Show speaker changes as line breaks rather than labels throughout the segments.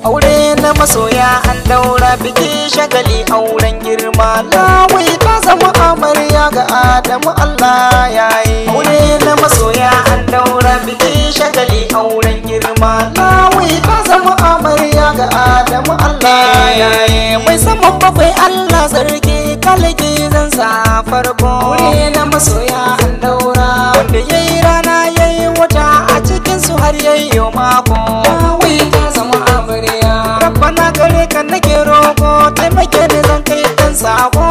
Aure na masoya an daura biki shagali auren girma. Lawai ta zama amarya ga Adamu Allah yayi. Aure na masoya an daura biki shagali auren girma. Lawai ta zama amarya ga Adamu Allah yayi. Mai saman bakwai Allah sarki kalki zan sa farko.
Aure na masoya an daura.
Wanda yayi rana yayi wata a cikin su har yayi mako.
Lawai ta zama amarya.
Rabbana gare ka nake roko, taimake ni zan kai dan sako.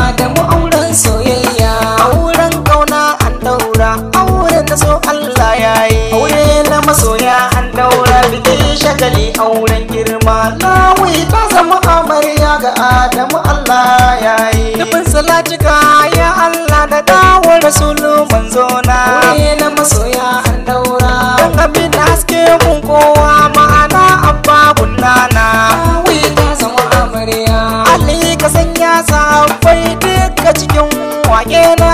Adamu auren soyayya.
Auren kauna an daura, auren na so Allah yayi. Aure na masoya an daura biki shagali auren girma. Lawai ta zama amarya ga Adamu Allah yayi. Dubin salatika ya Allah da dawo rasulu manzona.
Aure na masoya an daura.
Dan abin haske mun kowa ma'ana abba kunnana.
Lawai ta zama amarya.
Ali ka sanya sahabbai duka cikin wake na.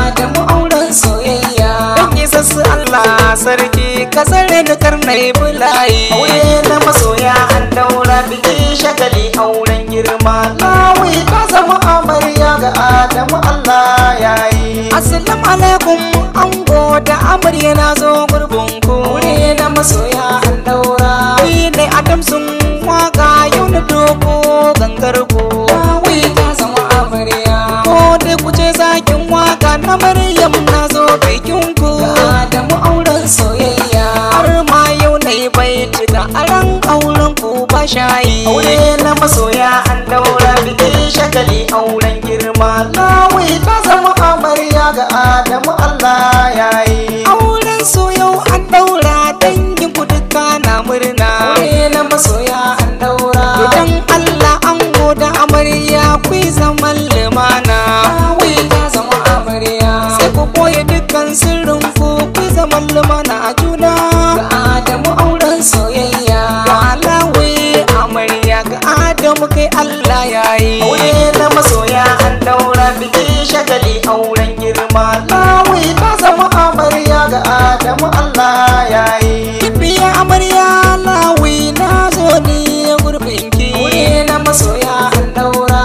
Adamu auren soyayya.
Dan isa su Allah sarki ka tsare ni karnai bulayi. Aure na masoya an daura biki shagali auren girma. Lawai ta zama amarya ga Adamu Allah yayi. Assalamu alaikum ango da amarya na zo gurbin ku.
Aure na masoya an daura.
Ni ne Adam sun waka yau na doko gangar ku.
Lawai ta zama amarya.
Ko dai ku ce zakin waka na Maryam na zo bikin ku.
Adamu auren soyayya.
Har ma yau na yi baituka aran auren ku ba shayi. Aure na masoya an daura biki shagali auren girma. Lawai ta zama amarya ga Adamu Allah yayi. Auren su yau an daura dangin ku duka na murna.
Aure na masoya an daura.
Idan Allah ango da amarya ku yi zaman lumana.
Lawai ta zama amarya.
Sai ku koya dukkan sirrin ku ku yi zaman lumana a juna.
Ga Adamu auren soyayya.
Ga Lawai amarya ga Adamu kai Allah yayi. Aure na masoya an daura biki shagali auren girma. Lawai ta zama amarya ga Adamu Allah yayi. Kibiya amarya Lawai na zo ni gurbin ki.
Aure na masoya an daura.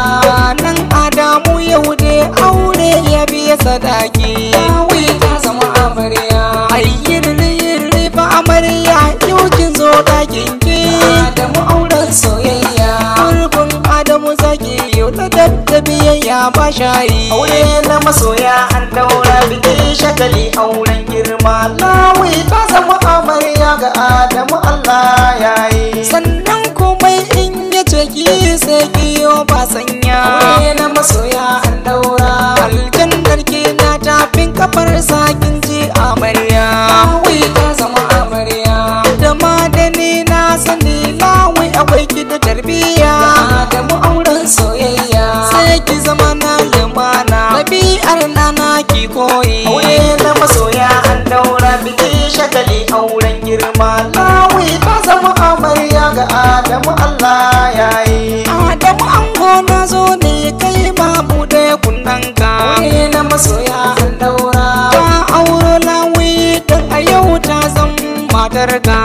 Nan Adamu yau dai aure ya biya sadaki.
Lawai ta zama amarya.
Ai yirri yirri fa amarya yau kin zo ɗakin ki.
Adamu auren soyayya.
Gurbin Adamu zaki yau na daddabiyayya ba shayi. Aure na masoya an daura biki shagali auren girma. Lawai ta zama amarya ga Adamu Allah yayi. Sannan komai in ya ce ki sai ki yo ba sanya.
Aure na masoya an daura.
Aljannar ki na tafin kafar sakin ji amarya.
Lawai ta zama amarya.
Da madani na sani lawai akwai ki da tarbiyya.
Adamu auren soyayya.
Sai ki zama na lumana ɗabi'ar nana ki koyi. Aure na masoya an daura biki shagali auren girma. Lawai ta zama amarya ga Adamu Allah yayi. Adamu ango na zo ne kai ma buɗe kunnanka.
Aure na masoya an daura.
Ka auro Lawai don a yau ta zama matarka.